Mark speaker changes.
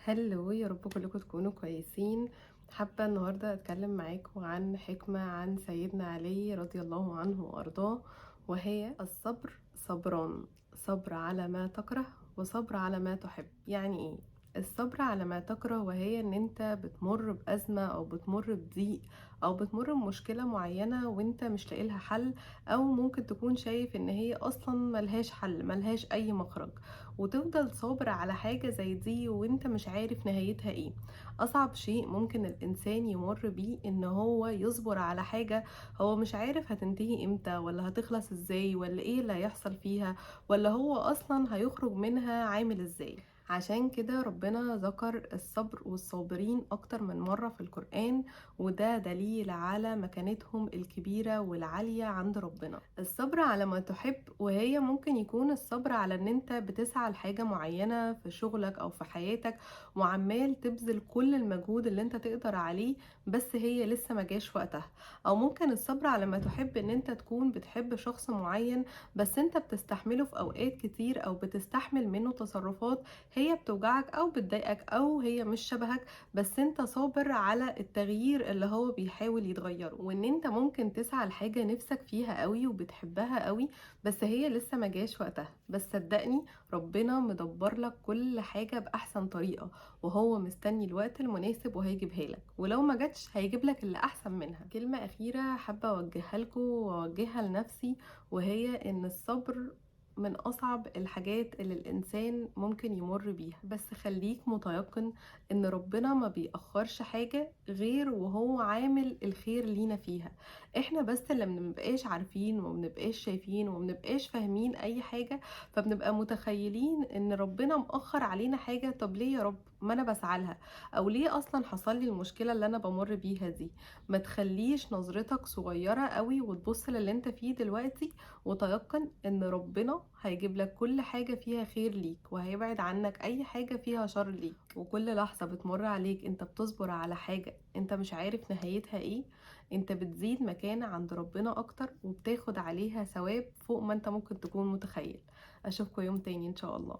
Speaker 1: Hello، يا رب كلكم تكونوا كويسين. حابة النهاردة أتكلم معاكم عن حكمة عن سيدنا علي رضي الله عنه وأرضاه، وهي الصبر صبران، صبر على ما تكره وصبر على ما تحب. يعني إيه الصبر على ما تكره؟ وهي إن أنت بتمر بأزمة أو بتمر بضيق أو بتمر بمشكلة معينة وأنت مش لاقي لها حل، أو ممكن تكون شايف إن هي أصلا ملهاش حل، ملهاش أي مخرج، وتفضل صابر على حاجة زي دي وانت مش عارف نهايتها ايه. اصعب شيء ممكن الانسان يمر بيه ان هو يصبر على حاجة هو مش عارف هتنتهي امتى، ولا هتخلص ازاي، ولا ايه اللي هيحصل فيها، ولا هو اصلا هيخرج منها عامل ازاي. عشان كده ربنا ذكر الصبر والصابرين اكتر من مرة في القرآن، وده دليل على مكانتهم الكبيرة والعالية عند ربنا. الصبر على ما تحب، وهي ممكن يكون الصبر على ان انت بتسعى لحاجة معينة في شغلك او في حياتك، وعمال تبذل كل المجهود اللي انت تقدر عليه، بس هي لسه ما جاش وقتها. او ممكن الصبر على ما تحب ان انت تكون بتحب شخص معين، بس انت بتستحمله في اوقات كتير، او بتستحمل منه تصرفات هي بتوجعك او بتضايقك او هي مش شبهك، بس انت صابر على التغيير اللي هو بيحاول يتغيره. وان انت ممكن تسعى لحاجة نفسك فيها قوي وبتحبها قوي، بس هي لسه ما جاش وقتها، بس صدقني ربنا مدبر لك كل حاجة بأحسن طريقة، وهو مستني الوقت المناسب وهيجيبها لك، ولو ما جاتش هيجيب لك اللي أحسن منها. كلمة أخيرة حابة أوجهها لكم وأوجهها لنفسي، وهي إن الصبر من أصعب الحاجات اللي الإنسان ممكن يمر بيها، بس خليك متيقن إن ربنا ما بيأخرش حاجة غير وهو عامل الخير لينا فيها. إحنا بس اللي منبقاش عارفين ومنبقاش شايفين ومنبقاش فاهمين أي حاجة، فبنبقى متخيلين إن ربنا مأخر علينا حاجة. طب ليه يا رب؟ ما أنا بسعى لها، أو ليه أصلا حصل لي المشكلة اللي أنا بمر بيها دي؟ ما تخليش نظرتك صغيرة قوي وتبص للي انت فيه دلوقتي، وتيقن إن ربنا هيجيب لك كل حاجة فيها خير ليك، وهيبعد عنك أي حاجة فيها شر ليك. وكل لحظة بتمر عليك انت بتصبر على حاجة انت مش عارف نهايتها ايه، انت بتزيد مكانة عند ربنا أكتر، وبتاخد عليها ثواب فوق ما انت ممكن تكون متخيل. أشوفكم يوم تاني إن شاء الله.